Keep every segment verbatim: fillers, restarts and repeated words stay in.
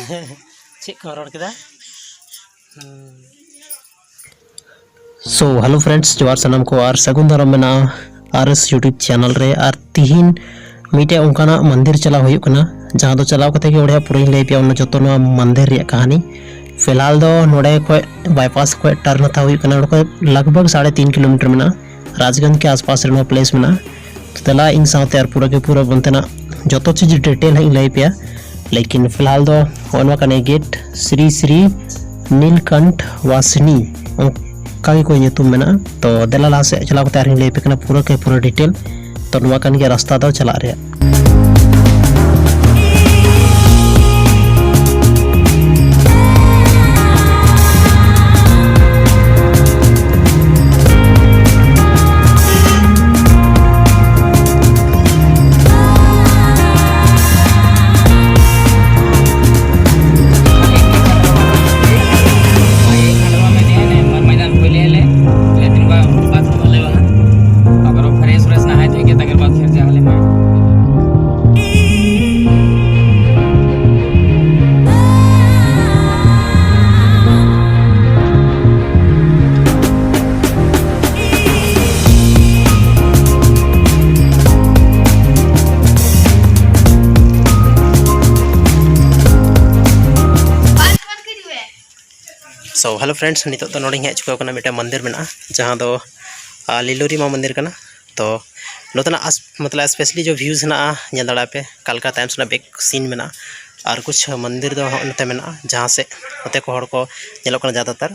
ᱪᱮᱫ ᱠᱚ ᱨᱚᱲ ᱠᱮᱫᱟ? ᱦᱩᱸ᱾ So hello friends, ᱡᱚᱦᱟᱨ ᱥᱟᱱᱟᱢ ᱠᱚ ᱟᱨ ᱥᱟᱹᱜᱩᱱ ᱫᱟᱨᱟᱢ ᱢᱮᱱᱟᱜᱼᱟ RS YouTube channel ᱨᱮ᱾ ᱟᱨ ᱛᱤᱦᱤᱧ ᱢᱤᱫᱴᱮᱡ ᱚᱱᱠᱟᱱᱟᱜ ᱢᱚᱱᱫᱤᱨ ᱪᱟᱞᱟᱣ ᱦᱩᱭᱩᱜ ᱠᱟᱱᱟ, ᱡᱟᱦᱟᱸ ᱫᱚ ᱪᱟᱞᱟᱣ ᱠᱟᱛᱮ ᱜᱮ ᱚᱸᱰᱮ ᱯᱩᱨᱟᱹᱧ ᱞᱟᱹᱭ ᱟᱯᱮᱭᱟ ᱚᱱᱟ ᱡᱚᱛᱚ ᱱᱚᱣᱟ ᱢᱚᱱᱫᱤᱨ ᱨᱮᱭᱟᱜ ᱠᱟᱹᱦᱱᱤ᱾ ᱯᱷᱤᱞᱦᱟᱞ ᱫᱚ ᱱᱚᱰᱮ ᱠᱷᱚᱡ ᱵᱟᱭᱯᱟᱥ ᱠᱷᱚᱡ ᱴᱟᱨᱱ ᱦᱟᱛᱟᱣ ᱦᱩᱭᱩᱜ ᱠᱟᱱᱟ, ᱚᱸᱰᱮ ᱠᱷᱚᱡ ᱞᱟᱜᱽ ᱵᱷᱟᱜᱽ ᱥᱟᱲᱮ ᱛᱤᱱ ᱠᱤᱞᱳᱢᱤᱴᱟᱨ ᱢᱮᱱᱟᱜᱼᱟ᱾ ᱨᱟᱡᱽᱜᱚᱸᱡᱽ ᱠᱮ ᱟᱥᱯᱟᱥ ᱨᱮ ᱱᱚᱣᱟ ᱯᱞᱮᱥ ᱢᱮᱱᱟᱜᱼᱟ᱾ ᱛᱚ ᱫᱮᱞᱟ ᱤᱧ ᱥᱟᱶᱛᱮ ᱟᱨ ᱯᱩᱨᱟᱹ ᱜᱮ ᱯᱩᱨᱟᱹ ᱚᱱᱛᱮᱱᱟᱜ ᱡᱚᱛᱚ ᱪᱤᱡᱽ ᱰᱤᱴᱮᱞ ᱦᱟᱸᱜ ᱤᱧ ᱞᱟᱹᱭ ᱟᱯᱮᱭᱟ᱾ ᱞᱮᱠᱤᱱ ᱯᱷᱤᱞᱦᱟᱞ ᱫᱚ ᱱᱚᱜᱼᱚ ᱱᱚᱣᱟ ᱠᱟᱱᱟ ᱜᱮᱴ ᱥᱨᱤ ᱥᱨᱤ ᱱᱤᱞᱠᱚᱱᱴᱷ ᱵᱟᱥᱤᱱᱤ, ᱚᱱᱠᱟ ᱜᱮᱠᱚ ᱧᱩᱛᱩᱢ ᱢᱮᱱᱟᱜᱼᱟ᱾ ᱛᱚ ᱫᱮᱞᱟ ᱞᱟᱦᱟ ᱥᱮᱫ ᱪᱟᱞᱟᱣ ᱠᱟᱛᱮ ᱟᱨᱤᱧ ᱞᱟᱹᱭ ᱟᱯᱮ ᱠᱟᱱᱟ ᱯᱩᱨᱟᱹ ᱠᱮ ᱯᱩᱨᱟᱹ ᱰᱤᱴᱮᱞ᱾ ᱛᱚ ᱱᱚᱣᱟ ᱠᱟᱱ ᱜᱮᱭᱟ ᱨᱟᱥᱛᱟ ᱫᱚ ᱪᱟᱞᱟᱜ ᱨᱮᱭᱟᱜ᱾ मैदान खोले ले, लेकिन बा-, बात बोले वहाँ। अगर वो फ्रेश व्रेश नहाए धोए के, तकर बाद फिर जा ले मार। So hello friends, ᱱᱤᱛᱚᱜ ᱫᱚ ᱱᱚᱰᱮᱧ ᱦᱮᱡ ᱪᱩᱠᱟᱹᱣ ᱠᱟᱱᱟ, ᱢᱤᱫᱴᱟᱝ ᱢᱚᱱᱫᱤᱨ ᱢᱮᱱᱟᱜᱼᱟ, ᱡᱟᱦᱟᱸ ᱫᱚ, ᱟ, ᱞᱤᱞᱳᱨᱤ ᱢᱟ ᱢᱚᱱᱫᱤᱨ ᱠᱟᱱᱟ᱾ ᱛᱚ ᱱᱚᱛᱮᱱᱟᱜ ᱟᱥ-, ᱢᱚᱛᱞᱚᱵ specially ᱡᱚ views ᱦᱮᱱᱟᱜᱼᱟ, ᱧᱮᱞ ᱫᱟᱲᱮᱭᱟᱜᱼᱟ ᱯᱮ ᱠᱟᱞᱠᱟ ᱛᱟᱭᱚᱢ ᱥᱮᱱᱟᱜ back scene ᱢᱮᱱᱟᱜᱼᱟ᱾ ᱟᱨ ᱠᱩᱪᱷ ᱢᱚᱱᱫᱤᱨ ᱫᱚ ᱦᱚᱸ ᱱᱚᱛᱮ ᱢᱮᱱᱟᱜᱼᱟ, ᱡᱟᱦᱟᱸ ᱥᱮᱫ ᱱᱚᱛᱮ ᱠᱚ ᱦᱚᱲ ᱠᱚ ᱧᱮᱞᱚᱜ ᱠᱟᱱᱟ ᱡᱟᱫᱟᱛᱟᱨ᱾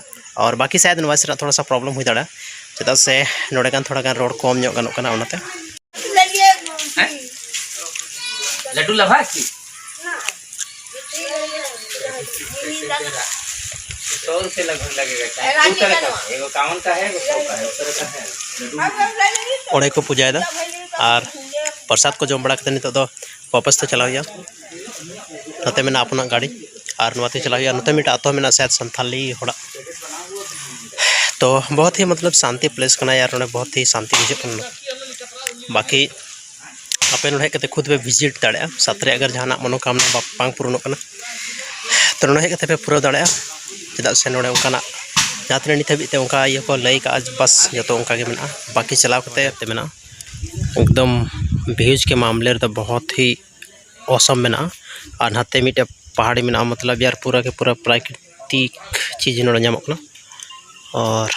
ᱟᱨ ᱵᱟᱠᱤ ᱥᱟᱭᱟᱫ noise ᱨᱮᱱᱟᱜ ᱛᱷᱚᱲᱟ ᱥᱟ problem ᱦᱩᱭ ᱫᱟᱲᱮᱭᱟᱜᱼᱟ, ᱪᱮᱫᱟᱜ ᱥᱮ ᱱᱚᱰᱮ ᱜᱟᱱ ᱛᱷᱚᱲᱟ ᱜᱟᱱ ᱨᱚᱲ ᱠᱚᱢ ᱧᱚᱜ ᱜᱟᱱᱚᱜ ᱠᱟᱱᱟ ᱚᱱᱟᱛᱮ᱾ हैं? लड्डू लाभा की? सौ रुपये लगभग लगेगा। दो तरह का है, एगो कावन का है, एगो सौ का है, उस तरह का है। ᱚᱸᱰᱮ ᱠᱚ ᱯᱩᱡᱟᱭᱮᱫᱟ ᱟᱨ ᱯᱨᱚᱥᱟᱫ ᱠᱚ ᱡᱚᱢ ᱵᱟᱲᱟ ᱠᱟᱛᱮ ᱱᱤᱛᱚᱜ ᱫᱚ ᱣᱟᱯᱟᱥ ᱛᱮ ᱪᱟᱞᱟᱣ ᱦᱩᱭᱩᱜᱼᱟ᱾ ᱱᱚᱛᱮ ᱢᱮᱱᱟᱜᱼᱟ ᱟᱯᱱᱟᱜ ᱜᱟᱹᱰᱤ ᱟᱨ ᱱᱚᱣᱟ ᱛᱮ ᱪᱟᱞᱟᱣ ᱦᱩᱭᱩᱜᱼᱟ᱾ ᱱᱚᱛᱮ ᱢᱤᱫᱴᱟᱝ ᱟᱛᱳ ᱢᱮᱱᱟᱜᱼᱟ ᱥᱟᱭᱟᱫ ᱥᱟᱱᱛᱷᱟᱞᱤ ᱦᱚᱲᱟᱜ᱾ ᱛᱚ ᱵᱚᱦᱚᱛ ᱦᱤ ᱢᱚᱛᱞᱚᱵ ᱥᱟᱱᱛᱤ place ᱠᱟᱱᱟ ᱭᱟᱨ, ᱱᱚᱰᱮ ᱵᱚᱦᱚᱛ ᱦᱤ ᱥᱟᱱᱛᱤ ᱵᱩᱡᱷᱟᱹᱜ ᱠᱟᱱᱟ᱾ ᱵᱟᱠᱤ ᱟᱯᱮ ᱱᱚᱰᱮ ᱦᱮᱡ ᱠᱟᱛᱮ ᱠᱷᱩᱫ ᱯᱮ visit ᱫᱟᱲᱮᱭᱟᱜᱼᱟ, ᱥᱟᱛ ᱨᱮ ᱟᱜᱟᱨ ᱡᱟᱦᱟᱱᱟᱜ ᱢᱚᱱᱳᱠᱟᱢᱱᱟ ᱵᱟ-, ᱵᱟᱝ ᱯᱩᱨᱚᱱᱚᱜ ᱠᱟᱱᱟ᱾ ᱛᱚ ᱱᱚᱰᱮ ᱦᱮᱡ ᱠᱟᱛᱮ ᱯᱮ ᱯᱩᱨᱟᱹᱣ ᱫᱟᱲᱮᱭᱟᱜᱼᱟ᱾ ᱪᱮᱫᱟᱜ ᱥᱮ ᱱᱚᱰᱮ ᱚᱱᱠᱟᱱᱟᱜ ᱡᱟᱦᱟᱸ ᱛᱤᱱᱟᱹᱜ ᱱᱤᱛ ᱦᱟᱹᱵᱤᱡ ᱛᱮ ᱚᱱᱠᱟ ᱤᱭᱟᱹ ᱠᱚ ᱞᱟᱹᱭ ᱠᱟᱜᱼᱟ, ᱵᱟᱥ ᱡᱚᱛᱚ ᱚᱱᱠᱟ ᱜᱮ ᱢᱮᱱᱟᱜᱼᱟ᱾ ᱵᱟᱹᱠᱤ ᱪᱟᱞᱟᱣ ᱠᱟᱛᱮ ᱛᱮ ᱢᱮᱱᱟᱜᱼᱟ᱾ ᱮᱠᱫᱚᱢ views ᱠᱮ ᱢᱟᱢᱞᱮ ᱨᱮᱫᱚ ᱵᱚᱦᱚᱛ ᱦᱤ ᱚᱥᱚᱢ ᱢᱮᱱᱟᱜᱼᱟ᱾ ᱟᱨ ᱱᱟᱛᱮ ᱢᱤᱫᱴᱮᱡ ᱯᱟᱦᱟᱲᱤ ᱢᱮᱱᱟᱜᱼᱟ, ᱢᱚᱛᱞᱚᱵ ᱭᱟᱨ ᱯᱩᱨᱟᱹ ᱜᱮ ᱯᱩᱨᱟᱹ ᱯᱨᱟᱠᱨᱤᱛᱤᱠ ᱪᱤᱡᱽ ᱱᱚᱰᱮ ᱧᱟᱢᱚᱜ ᱠᱟᱱᱟ᱾ ᱟᱨ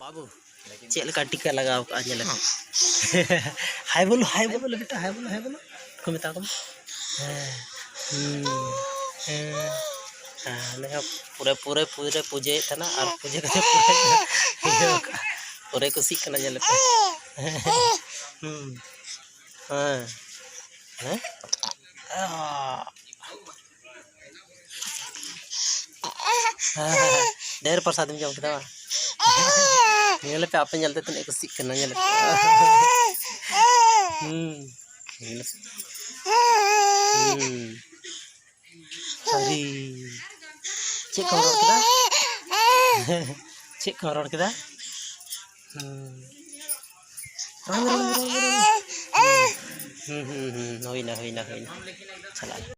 ᱵᱟᱹᱵᱩ, ᱪᱮᱫ ᱞᱮᱠᱟ ᱴᱤᱠᱟ ᱞᱟᱜᱟᱣ ᱠᱟᱜᱼᱟ, ᱧᱮᱞ ᱢᱮ᱾ ᱦᱟᱭ ᱵᱚᱞᱚ, ᱦᱟᱭ ᱵᱚᱞᱚ, ᱵᱮᱴᱟ, ᱦᱟᱭ ᱵᱚᱞᱚ, ᱦᱟᱭ ᱵᱚᱞᱚ᱾ ᱠᱚ ᱢᱮᱛᱟ ᱠᱚ ᱢᱮ᱾ ᱦᱮᱸ, ᱦᱩᱸ, ᱦᱮᱸ᱾ ᱦᱮᱸ, ᱩᱱᱤ ᱦᱚᱸ ᱯᱩᱨᱟᱹ, ᱯᱩᱨᱟᱹ, ᱯᱩᱨᱟᱹ ᱯᱩᱡᱟᱹᱭᱮᱫ ᱛᱟᱦᱮᱱᱟ ᱟᱨ ᱯᱩᱡᱟᱹ ᱠᱟᱛᱮ ᱯᱩᱨᱟᱹ ᱤᱭᱟᱹ ᱠᱟᱜᱼᱟ᱾ ᱯᱩᱨᱟᱹ ᱠᱩᱥᱤᱜ ᱠᱟᱱᱟ, ᱧᱮᱞ ᱯᱮ᱾ ᱦᱩᱸ᱾ ᱦᱮᱸ᱾ ᱦᱮᱸ? ᱟᱦ᱾ ᱰᱷᱮᱨ ᱯᱨᱚᱥᱟᱫ ᱮᱢ ᱡᱚᱢ ᱠᱮᱫᱟ ᱵᱟᱝ? ᱧᱮᱞ ᱯᱮ, ᱟᱯᱮ ᱧᱮᱞᱛᱮ ᱛᱤᱱᱟᱹᱜ ᱠᱩᱥᱤᱜ ᱠᱟᱱᱟ, ᱧᱮᱞ ᱯᱮ᱾ ᱦᱩᱸ᱾ ᱧᱮᱞ ᱯᱮ᱾ ᱦᱩᱸ᱾ ᱥᱟᱹᱨᱤ᱾ ᱪᱮᱫ ᱠᱚᱢ ᱨᱚᱲ ᱠᱮᱫᱟ? ᱪᱮᱫ ᱠᱚᱢ ᱨᱚᱲ ᱠᱮᱫᱟ? ᱦᱩᱸ᱾ ᱨᱚᱲ ᱢᱮ, ᱨᱚᱲ ᱢᱮ, ᱨᱚᱲ ᱢᱮ, ᱨᱚᱲ ᱢᱮ᱾ ᱦᱩᱸ, ᱦᱩᱸ, ᱦᱩᱸ, ᱦᱩᱸ᱾ ᱦᱩᱭᱱᱟ, ᱦᱩᱭᱱᱟ, ᱦᱩᱭᱱᱟ᱾ ᱪᱟᱞᱟᱜ ᱟᱞᱮ᱾